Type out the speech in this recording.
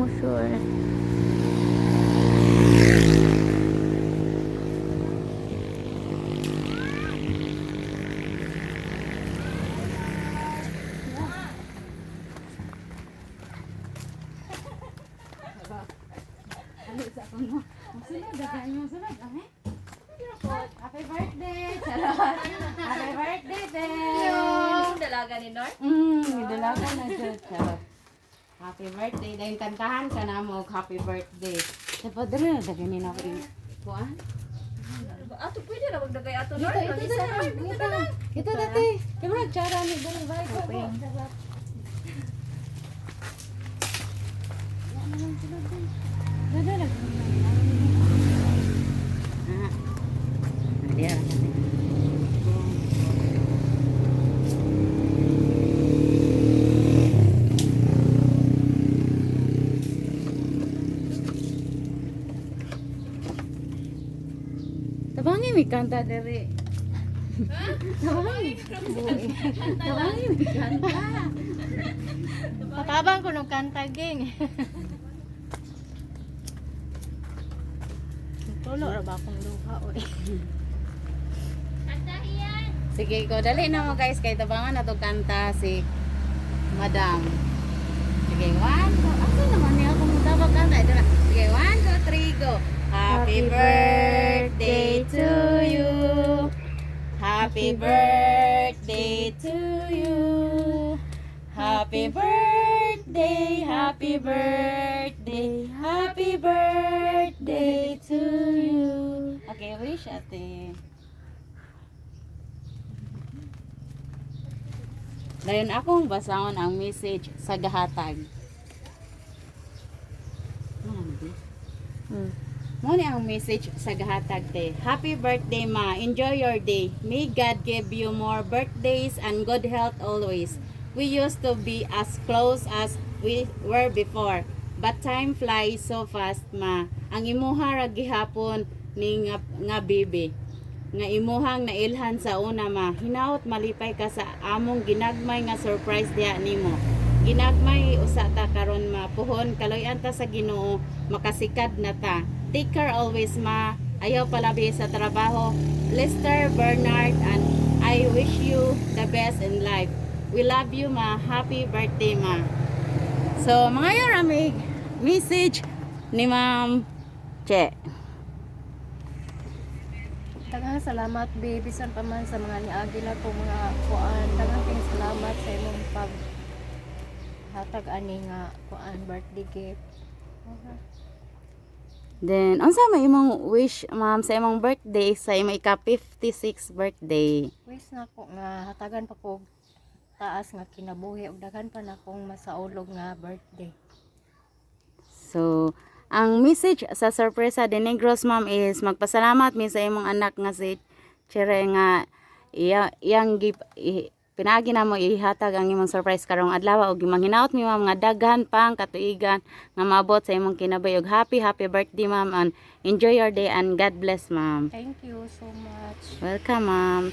Mo sure. Happy birthday! Charot! Happy birthday, Del! Dalaga ni Nor? Dalaga na dyan. Charot. Happy birthday. Dahil kantahan ka na mo, happy birthday. Dapat dali na, daganin ako yung kuan. Ato pwede na magdagay ato Nor. Ito, ito, ito, ito, ito, dati. Kaya mo nagtsara ni Dali, bye, go, go. Dali, dali. Ah. Diyan. Tabangi mi kanta diri. Tabangi. Tabangi mi kanta. Patabang ko nung kanta, ging. Tulo ra ba akong luha oy. Sige ko, dali na mo guys kay tabangan na to kanta si Madam. Sige, one, two, asa naman niya akong tabang kanta? Ito na. Sige, one, two, three, go. Happy birthday to you. Happy birthday to you. Happy birthday, happy birthday, happy birthday to you. Okay, wish ate. Dayon akong basahon ang message sa gahatag. Ano na ba? Mo ni ang message sa gahatag te. Happy birthday, ma. Enjoy your day. May God give you more birthdays and good health always. We used to be as close as we were before. But time flies so fast, ma. Ang imuha ra gihapon ni nga bibi nga imuhang nailhan sa una, ma. Hinaot malipay ka sa among ginagmay nga surprise diha nimo. Ginagmay usa ta karon, ma. Puhon kaloy-an ta sa Ginoo, makasikad na ta. Take care always, ma. Ayaw palabi sa trabaho. Lester Bernard and I wish you the best in life. We love you, ma. Happy birthday, ma. So mga yoramig message ni Ma'am Che. Daghang salamat, babe, bisan pa man sa mga niagi na ko mga kuan. Daghang kayong salamat sa imong pag hatag ani nga kuan birthday gift. Okay. Then, unsa may imong wish, ma'am, sa imong birthday, sa imong ika-56 birthday? Wish na ko nga hatagan pa ko taas nga kinabuhi ug daghan pa na akong masaulog nga birthday. So, ang message sa Sorpresa de Negros, ma'am, is magpasalamat mi sa imong anak nga si Chere nga iyang pinaagi na mo ihatag ang imong surprise karong adlaw ug manghinaot mi, ma'am, nga daghan pang katuigan nga maabot sa imong kinabuhi ug happy happy birthday, ma'am, and enjoy your day and God bless, ma'am. Thank you so much. Welcome, ma'am.